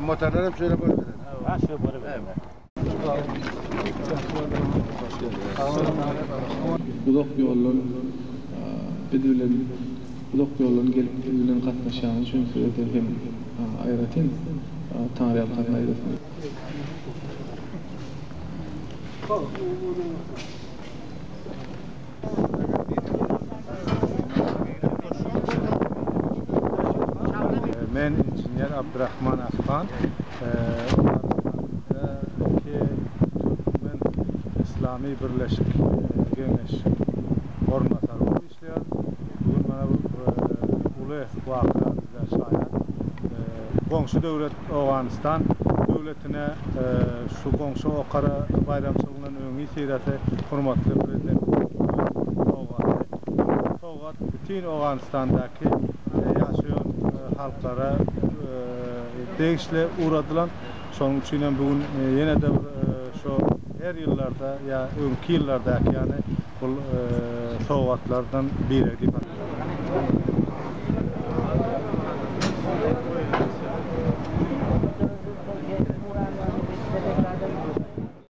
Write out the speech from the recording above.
Motorlar hem şöyle bolup Ha şöyle bolup. Uzak ýoldan biz bilen uzak ýoldan gelip biz bilen gatnaşýanyňyz üçin size hem aýratyn taňryýalkasyn aýdasym gelýär. Men inžener Abdurahman Afgan. Owganystandaky Türkmen Yslamy Birleşik Geňeşiň orunbasary bolup işleýärin. Bu gün mana bu uly waka bizler şaýat. Goňşy döwlet Owganystan döwletine şu goňşy okara baýramçylygyndan öňisyrasy hormatly Prezidentimiziň sowgaty. Bu sowgat bütin Owganystandaky ýaşaýan halklara degişli ugradylan. Şonuň üçin hem bu gün ýene-de bir şu her ýyllarda ýa öňki ýyllardaky ýaly bul sowgatlardan biri diýip.